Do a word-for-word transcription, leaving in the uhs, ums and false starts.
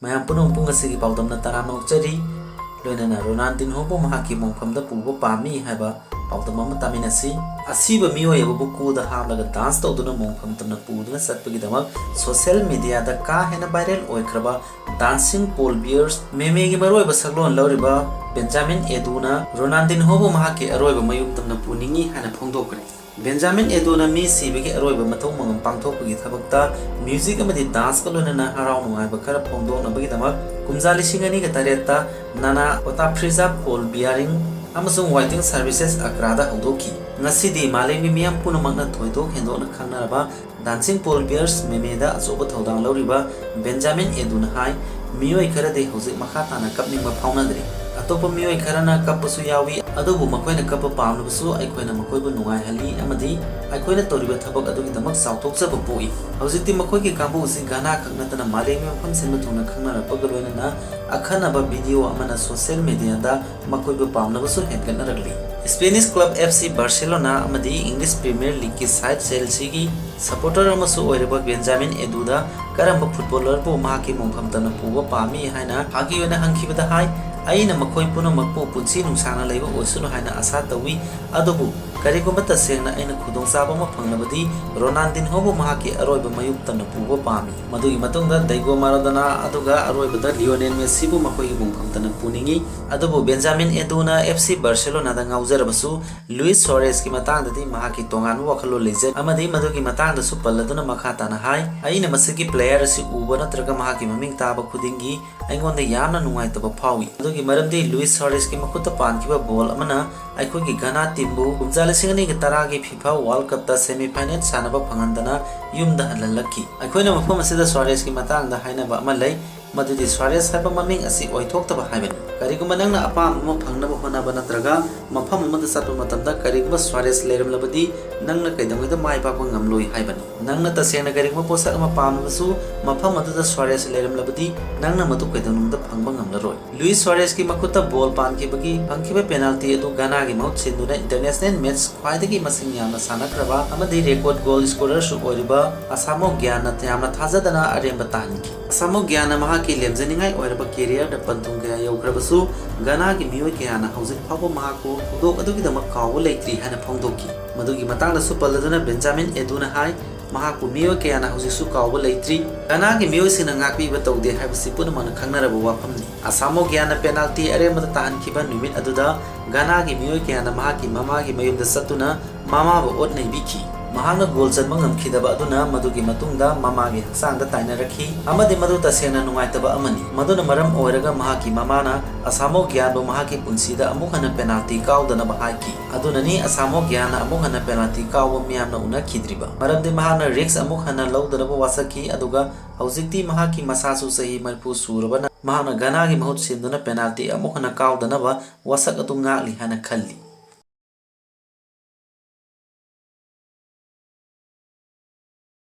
ꯃꯌꯥꯝ ꯄꯨꯝꯅꯃꯛꯄꯨ ꯉꯁꯤꯒꯤ ꯄꯥꯎꯗꯝꯅ ꯇꯔꯥꯝꯅ ꯑꯣꯛꯆꯔꯤ꯫ ꯂꯣꯏꯅꯅ ꯔꯣꯅꯥꯜꯗꯤꯟꯍꯣꯕꯨ ꯃꯍꯥꯛꯀꯤ ꯃꯣꯡꯐꯝꯗ ꯄꯨꯕ ꯄꯥꯝꯃꯤ ꯍꯥꯏꯕ ꯄꯥꯎꯗꯝ ꯑꯃ ꯇꯥꯃꯤꯟꯅꯁꯤ꯫ ꯑꯁꯤꯕ ꯃꯤꯑꯣꯏ ꯑꯃꯕꯨ ꯀꯨꯗ ꯍꯥꯞꯂꯒ ꯗꯥꯟꯁ ꯇꯧꯗꯨꯅ ꯃꯣꯡꯐꯝ ꯇꯝꯅ ꯄꯨꯗꯨꯅ ꯆꯠꯄꯒꯤꯗꯃꯛ ꯁꯣꯁꯤꯌꯦꯜ ꯃꯤꯗꯤꯌꯥꯗ ꯀꯥ ꯍꯦꯟꯅ ꯚꯥꯏꯔꯦꯜ ꯑꯣꯏꯈ꯭ꯔꯕ ꯗꯥꯟꯁꯤꯡ ꯄꯣꯜ ꯕꯤꯌꯔꯁ ꯃꯦꯃꯦꯒꯤ ꯃꯔꯨꯑꯣꯏꯕ ꯁꯛꯂꯣꯟ ꯂꯧꯔꯤꯕ ꯕꯦꯟꯖꯥꯃꯤꯟ ꯑꯦꯗꯨꯅ ꯔꯣꯅꯥꯜꯗꯤꯟꯍꯣꯕꯨ ꯃꯍꯥꯛꯀꯤ ꯑꯔꯣꯏꯕ ꯃꯌꯨꯝ ꯇꯝꯅ ꯄꯨꯅꯤꯡꯏ ꯍꯥꯏꯅ ꯐꯣꯡꯗꯣꯛꯈ꯭ꯔꯦ꯫ ꯕꯦꯟꯖꯥꯃꯤꯟ ꯑꯦꯗꯨꯅ ꯃꯤ ꯁꯤꯕꯒꯤ ꯑꯔꯣꯏꯕ ꯃꯊꯧ ꯃꯉꯝ ꯄꯥꯡꯊꯣꯛꯄꯒꯤ ꯊꯕꯛꯇ ꯃ꯭ꯌꯨꯖꯤꯛ ꯑꯃꯗꯤ ꯗꯥꯟꯁꯀ ꯂꯣꯏꯅꯅ ꯍꯔꯥꯎ ꯅꯨꯡꯉꯥꯏꯕ ꯈꯔ ꯐꯣꯡꯗꯣꯛꯅꯕꯒꯤꯗꯃꯛ ꯀꯨꯝꯖꯥ ꯂꯤꯁꯤꯡ ꯑꯅꯤꯒ ꯇꯔꯦꯠꯇ ꯅꯥꯅꯥ ꯑꯣꯇꯥꯐ꯭ꯔꯤꯖꯥ ꯄꯣꯜ ꯕꯤꯌꯥꯔꯤꯡ ꯑꯃꯁꯨꯡ ꯋꯥꯏꯇꯤꯡ ꯁꯔꯚꯤꯁꯦꯁ ꯑꯀ꯭ꯔꯥꯗ ꯍꯧꯗꯣꯛꯈꯤ꯫ ꯉꯁꯤꯗꯤ ꯃꯥꯂꯦꯝꯒꯤ ꯃꯤꯌꯥꯝ ꯄꯨꯝꯅꯃꯛꯅ ꯊꯣꯏꯗꯣꯛ ꯍꯦꯟꯗꯣꯛꯅ ꯈꯪꯅꯔꯕ ꯗꯥꯟꯁꯤꯡ ꯄꯣꯜ ꯕꯤꯌꯔꯁ ꯃꯦꯃꯦꯗ ꯑꯆꯧꯕ ꯊꯧꯗꯥꯡ ꯂꯧꯔꯤꯕ ꯕꯦꯟꯖꯥꯃꯤꯟ ꯑꯦꯗꯨꯅ ꯍꯥꯏ, ꯃꯤꯑꯣꯏ ꯈꯔꯗꯤ ꯍꯧꯖꯤꯛ ꯃꯈꯥ ꯇꯥꯅ ꯀꯞꯅꯤꯡꯕ ꯐꯥꯎꯅꯗ꯭ꯔꯤ꯫ ꯑꯇꯣꯞꯄ ꯃꯤꯑꯣꯏ ꯈꯔꯅ ꯀꯞꯄꯁꯨ ꯌꯥꯎꯏ, ꯑꯗꯨꯕꯨ ꯃꯈꯣꯏꯅ ꯀꯞꯄ ꯄꯥꯝꯂꯕꯁꯨ ꯑꯩꯈꯣꯏꯅ ꯃꯈꯣꯏꯕꯨ ꯅꯨꯡꯉꯥꯏꯍꯜꯂꯤ ꯑꯃꯗꯤ ꯑꯩꯈꯣꯏꯅ ꯇꯧꯔꯤꯕ ꯊꯕꯛ ꯑꯗꯨꯒꯤꯗꯃꯛ ꯆꯥꯎꯊꯣꯛꯆꯕ ꯄꯣꯛꯏ꯫ ꯍꯧꯖꯤꯛꯇꯤ ꯃꯈꯣꯏꯒꯤ ꯀꯥꯡꯕꯨ ꯑꯁꯤ ꯘꯅꯥ ꯈꯛ ꯅꯠꯇꯅ ꯃꯥꯂꯦꯝꯒꯤ ꯃꯐꯝ ꯁꯤꯟꯕ ꯊꯨꯡꯅ ꯈꯪꯅꯔꯛꯄꯒ ꯂꯣꯏꯅꯅ ꯑꯈꯟꯅꯕ ꯚꯤꯗꯤꯑꯣ ꯑꯃꯅ ꯁꯣꯁꯤꯌꯦꯜ ꯃꯤꯗꯤꯌꯥꯗ ꯃꯈꯣꯏꯕꯨ ꯄꯥꯝꯅꯕꯁꯨ ꯍꯦꯟꯒꯠꯅꯔꯛꯂꯤ꯫ Spanish club F C Barcelona ꯑꯃꯗꯤ ꯏꯪꯂꯤꯁ ꯄ꯭ꯔꯤꯃꯤꯌꯔ ꯂꯤꯒꯀꯤ ꯁꯥꯏꯠ ꯆꯦꯜꯁꯤꯒꯤ ꯁꯄꯣꯔꯇꯔ ꯑꯃꯁꯨ ꯑꯣꯏꯔꯤꯕ ꯕꯦꯟꯖꯥꯃꯤꯟ ꯑꯦꯗꯨꯗ ꯀꯔꯝꯕ ꯐꯨꯠꯕꯣꯂꯔꯕꯨ ꯃꯍꯥꯛꯀꯤ ꯃꯣꯡꯐꯝ ꯇꯝꯅ ꯄꯨꯕ ꯄꯥꯝꯃꯤ ꯍꯥꯏꯅ ꯐꯥꯒꯤ ꯑꯣꯏꯅ ꯍꯪꯈꯤꯕꯗ ꯍꯥꯏ, "ꯑꯩꯅ ꯃꯈꯣꯏ ꯄꯨꯝꯅꯃꯛꯄꯨ ꯄꯨꯟꯁꯤ ꯅꯨꯡꯁꯥꯡꯅ ꯂꯩꯕ ꯑꯣꯏꯁꯅꯨ ꯍꯥꯏꯅ ꯑꯥꯁꯥ ꯇꯧꯏ, ꯑꯗꯨꯕꯨ ꯀꯔꯤꯒꯨꯝꯕ ꯇꯁꯦꯡꯅ ꯑꯩꯅ ꯈꯨꯗꯣꯡꯆꯥꯕ ꯑꯃ ꯐꯪꯂꯕꯗꯤ ꯔꯣꯅꯥꯜꯗꯤꯟꯍꯣꯕꯨ ꯃꯍꯥꯛꯀꯤ ꯑꯔꯣꯏꯕ ꯃꯌꯨꯝ ꯇꯝꯅ ꯄꯨꯕ ꯄꯥꯝꯃꯤ꯫ ꯃꯗꯨꯒꯤ ꯃꯇꯨꯡꯗ ꯗꯩꯒꯣ ꯃꯥꯔꯥꯗꯣꯅꯥ ꯑꯗꯨꯒ ꯑꯔꯣꯏꯕꯗ ꯂꯤꯑꯣꯅꯦꯜ ꯃꯦꯁꯤꯕꯨ ꯃꯈꯣꯏꯒꯤ ꯃꯣꯡꯐꯝ ꯇꯝꯅ ꯄꯨꯅꯤꯡꯏ꯫ ꯑꯗꯨꯕꯨ ꯕꯦꯟꯖꯥꯃꯤꯟ ꯑꯦꯗꯨꯅ ꯑꯦꯐ ꯁꯤ ꯕꯥꯔꯁꯦꯂꯣꯅꯥꯗ ꯉꯥꯎꯖꯔꯕꯁꯨ ꯂꯨꯏꯁ ꯁꯨꯋꯥꯔꯦꯖꯀꯤ ꯃꯇꯥꯡꯗꯗꯤ ꯃꯍꯥꯛꯀꯤ ꯇꯣꯉꯥꯟꯕ ꯋꯥꯈꯜꯂꯣꯟ ꯂꯩꯖꯩ ꯑꯃꯗꯤ ꯃꯗꯨꯒꯤ ꯃꯇꯥꯡꯗꯁꯨ ꯄꯜꯂꯗꯨꯅ ꯃꯈꯥ ꯇꯥꯅ ꯍꯥꯏ, "ꯑꯩꯅ ꯃꯁꯤꯒꯤ ꯄ꯭ꯂꯦꯌꯔ ꯑꯁꯤ ꯎꯕ ꯅꯠꯇ꯭ꯔꯒ ꯃꯍꯥꯛꯀꯤ ꯃꯃꯤꯡ ꯇꯥꯕ ꯈꯨꯗꯤꯡꯒꯤ ꯑꯩꯉꯣꯟꯗ ꯌꯥꯝꯅ ꯅꯨꯡꯉꯥꯏꯇꯕ ꯐꯥꯎꯏ꯫ ꯑꯗꯨꯒꯤ ꯃꯔꯝꯗꯤ ꯂꯨꯏꯁ ꯁꯨꯋꯥꯔꯦꯖꯀꯤ ꯃꯈꯨꯠꯇ ꯄꯥꯟꯈꯤꯕ ꯕꯣꯜ ꯑꯃꯅ ꯑꯩꯈꯣꯏꯒꯤ ꯘꯅꯥ ꯇꯤꯝꯕꯨ ꯀꯨꯝꯖꯥ ꯂꯤꯁꯤꯡ ꯑꯅꯤꯒ ꯇꯔꯥꯒꯤ ꯐꯤꯐꯥ ꯋꯥꯔꯜ ꯀꯞꯇ ꯁꯦꯃꯤꯐꯥꯏꯅꯦꯜ ꯁꯥꯟꯅꯕ ꯐꯪꯍꯟꯗꯅ ꯌꯨꯝꯗ ꯍꯜꯍꯜꯂꯛꯈꯤ꯫ ꯑꯩꯈꯣꯏꯅ ꯃꯐꯝ ꯑꯁꯤꯗ ꯁꯨꯋꯥꯔꯦꯖꯀꯤ ꯃꯇꯥꯡꯗ ꯍꯥꯏꯅꯕ ꯑꯃ ꯂꯩ꯫ ꯃꯗꯨꯗꯤ ꯁꯨꯋꯥꯔꯦꯖ ꯍꯥꯏꯕ ꯃꯃꯤꯡ ꯑꯁꯤ ꯑꯣꯏꯊꯣꯛꯇꯕ ꯍꯥꯏꯕꯅꯤ꯫ ꯀꯔꯤꯒꯨꯝꯕ ꯅꯪꯅ ꯑꯄꯥꯝꯕ ꯑꯃ ꯐꯪꯅꯕ ꯍꯣꯠꯅꯕ ꯅꯠꯇ꯭ꯔꯒ ꯃꯐꯝ ꯑꯃꯗ ꯆꯠꯄ ꯃꯇꯝꯗ ꯀꯔꯤꯒꯨꯝꯕ ꯁꯨꯋꯥꯔꯦꯖ ꯂꯩꯔꯝꯂꯕꯗꯤ, ꯅꯪꯅ ꯀꯩꯗꯧꯉꯩꯗ ꯃꯥꯏ ꯄꯥꯛꯄ ꯉꯝꯂꯣꯏ ꯍꯥꯏꯕꯅꯤ꯫ ꯅꯪꯅ ꯇꯁꯦꯡꯅ ꯀꯔꯤꯒꯨꯝꯕ ꯄꯣꯠꯁꯛ ꯑꯃ ꯄꯥꯝꯂꯕꯁꯨ, ꯃꯐꯝ ꯑꯗꯨꯗ ꯁ꯭ꯋꯥꯔꯦꯖ ꯂꯩꯔꯝꯂꯕꯗꯤ, ꯅꯪꯅ ꯃꯗꯨ ꯀꯩꯗꯧꯅꯨꯡꯗ ꯐꯪꯕ ꯉꯝꯂꯔꯣꯏ꯫ ꯂꯨꯏꯁ ꯁ꯭ꯋꯥꯔꯦꯖꯀꯤ ꯃꯈꯨꯠꯇ ꯕꯣꯜ ꯄꯥꯟꯈꯤꯕꯒꯤ ꯐꯪꯈꯤꯕ ꯄꯦꯅꯥꯜꯇꯤ ꯑꯗꯨ ꯘꯅꯥꯒꯤ ꯃꯍꯨꯠ ꯁꯤꯟꯗꯨꯅ ꯏꯟꯇꯔꯅꯦꯁꯅꯦꯜ ꯃꯦꯆ ꯈ꯭ꯋꯥꯏꯗꯒꯤ ꯃꯁꯤꯡ ꯌꯥꯝꯅ ꯁꯥꯟꯅꯈ꯭ꯔꯕ ꯑꯃꯗꯤ ꯔꯦꯀꯣꯔꯗ ꯒꯣꯜ ꯁ꯭ꯀꯣꯔꯔꯁꯨ ꯑꯣꯏꯔꯤꯕ ꯑꯁꯥꯃꯣ ꯒ꯭ꯌꯥꯟꯅ ꯌꯥꯝꯅ ꯊꯥꯖꯗꯅ ꯑꯔꯦꯝꯕ ꯇꯥꯍꯟꯈꯤ꯫ ꯑꯁꯥꯃꯣ ꯒ꯭ꯌꯥꯟꯅ ꯃꯍꯥꯛꯀꯤ ꯂꯦꯝꯖꯅꯤꯡꯉꯥꯏ ꯑꯣꯏꯔꯕ ꯀꯦꯔꯤꯌꯔꯗ ꯄꯟꯊꯨꯡ ꯀꯌꯥ ꯌꯧꯈ꯭ꯔꯕꯁꯨ, ꯘꯅꯥꯒꯤ ꯃꯤꯑꯣꯏ ꯀꯌꯥꯅ ꯍꯧꯖꯤꯛ ꯐꯥꯎꯕ ꯃꯍꯥꯛꯄꯨ ꯊꯧꯗꯣꯛ ꯑꯗꯨꯒꯤꯗꯃꯛ ꯀꯥꯎꯕ ꯂꯩꯇ꯭ꯔꯤ ꯍꯥꯏꯅ ꯐꯣꯡꯗꯣꯛꯈꯤ꯫ ꯃꯗꯨꯒꯤ ꯃꯇꯥꯡꯗꯁꯨ ꯄꯜꯂꯗꯨꯅ ꯕꯦꯟꯖꯥꯃꯤꯟ ꯑꯦꯗꯨꯅ ꯍꯥꯏ, ꯃꯍꯥꯛꯄꯨ ꯃꯤꯑꯣꯏ ꯀꯌꯥꯅ ꯍꯧꯖꯤꯛꯁꯨ ꯀꯥꯎꯕ ꯂꯩꯇ꯭ꯔꯤ꯫ ꯘꯅꯥꯒꯤ ꯃꯤꯑꯣꯏꯁꯤꯡꯅ ꯉꯥꯛꯄꯤꯕ ꯇꯧꯗꯦ ꯍꯥꯏꯕꯁꯤ ꯄꯨꯝꯅꯃꯛꯅ ꯈꯪꯅꯔꯕ ꯋꯥꯐꯝꯅꯤ꯫ ꯑꯁꯥꯃꯣ ꯒ꯭ꯌꯥꯟꯅ ꯄꯦꯅꯥꯜꯇꯤ ꯑꯔꯦꯝꯕꯗ ꯇꯥꯍꯟꯈꯤꯕ ꯅꯨꯃꯤꯠ ꯑꯗꯨꯗ ꯘꯅꯥꯒꯤ ꯃꯤꯑꯣꯏ ꯀꯌꯥꯅ ꯃꯍꯥꯛꯀꯤ ꯃꯃꯥꯒꯤ ꯃꯌꯨꯝꯗ ꯆꯠꯇꯨꯅ ꯃꯃꯥꯕꯨ ꯑꯣꯠ ꯅꯩꯕꯤꯈꯤ꯫ ꯃꯍꯥꯛꯅ ꯒꯣꯜ ꯆꯟꯕ ꯉꯝꯈꯤꯗꯕ ꯑꯗꯨꯅ ꯃꯗꯨꯒꯤ ꯃꯇꯨꯡꯗ ꯃꯃꯥꯒꯤ ꯍꯛꯆꯥꯡꯗ ꯇꯥꯏꯅꯔꯛꯈꯤ, ꯑꯃꯗꯤ ꯃꯗꯨ ꯇꯁꯦꯡꯅ ꯅꯨꯡꯉꯥꯏꯇꯕ ꯑꯃꯅꯤ꯫ ꯃꯗꯨꯅ ꯃꯔꯝ ꯑꯣꯏꯔꯒ ꯃꯍꯥꯛꯀꯤ ꯃꯃꯥꯅ ꯑꯁꯥꯃꯣ ꯒ꯭ꯌꯥꯟꯕꯨ ꯃꯍꯥꯛꯀꯤ ꯄꯨꯟꯁꯤꯗ ꯑꯃꯨꯛ ꯍꯟꯅ ꯄꯦꯅꯥꯜꯇꯤ ꯀꯥꯎꯗꯅꯕ ꯍꯥꯏꯈꯤ꯫ ꯑꯗꯨꯅꯅꯤ ꯑꯁꯥꯃꯣ ꯒ꯭ꯌꯥꯟꯅ ꯑꯃꯨꯛ ꯍꯟꯅ ꯄꯦꯅꯥꯜꯇꯤ ꯀꯥꯎꯕ ꯃꯤꯌꯥꯝꯅ ꯎꯅꯈꯤꯗ꯭ꯔꯤꯕ, ꯃꯔꯝꯗꯤ ꯃꯍꯥꯛꯅ ꯔꯤꯁ꯭ꯛ ꯑꯃꯨꯛ ꯍꯟꯅ ꯂꯧꯗꯅꯕ ꯋꯥꯁꯛꯈꯤ, ꯑꯗꯨꯒ ꯍꯧꯖꯤꯛꯇꯤ ꯃꯍꯥꯛꯀꯤ ꯃꯁꯥꯁꯨ ꯆꯍꯤ ꯃꯔꯤꯐꯨ ꯁꯨꯔꯕꯅ ꯃꯍꯥꯛꯅ ꯘꯅꯥꯒꯤ ꯃꯍꯨꯠ ꯁꯤꯟꯗꯨꯅ ꯄꯦꯅꯥꯜꯇꯤ ꯑꯃꯨꯛ ꯍꯟꯅ ꯀꯥꯎꯗꯅꯕ ꯋꯥꯁꯛ ꯑꯗꯨ ꯉꯥꯛꯂꯤ ꯍꯥꯏꯅ ꯈꯜꯂꯤ꯫